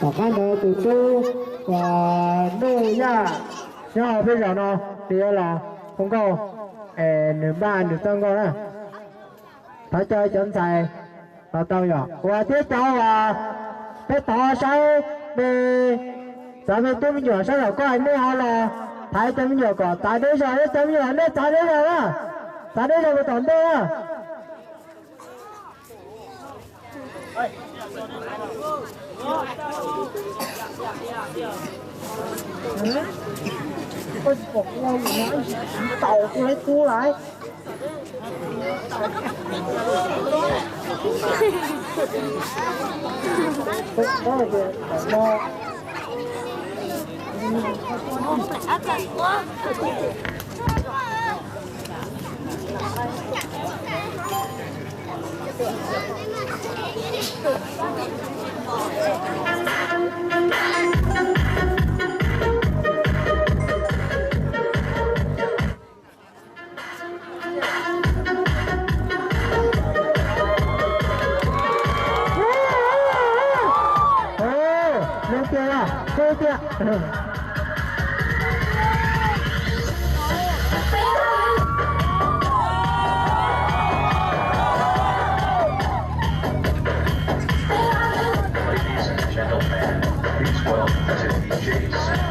Tom qab ntawd tus tub uas Nuj Yaj nyob hauv peb zos no, nws yuav los hu nkauj, nws npaj nws txoj nkauj na. Thov caw cov ntxhais los tau yom. Uas thiab cov uas peb thov saib me, cov me tub me nyuam sab tom koj nej ho los thaiv cov me nyuam kom txav deb zog, cov me nyuam nej txav deb zog na, txav deb zog mus tom ntej na. Koj tsis pom kuv ua yus no, ib ntsis tsis tau kuv lawv tub lawm. Zoo tiag, zoo tiag. Ladies and gentlemen, please welcome to D J Sam.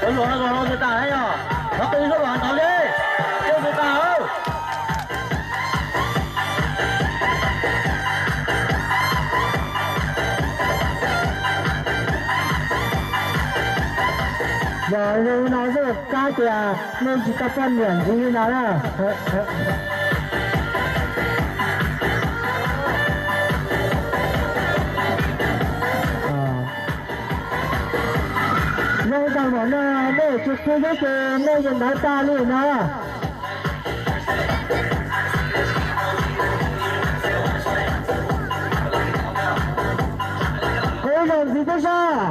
Ua luam no zoo no twg tas yog, thov qw zoj los tod li, coj twg tas. Yog zoo no xwb kab tias nej tsis tau poj niam ntxiv no na. Zoo tag npaum no, nej tsis qw thiab ces nej yeej ntawd tag li no. Qw zoo ntxiv thiab sab.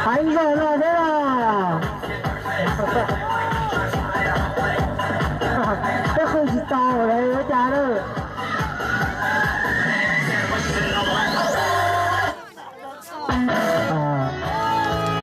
Heev zog no thiab. Peb qw tsis tau li.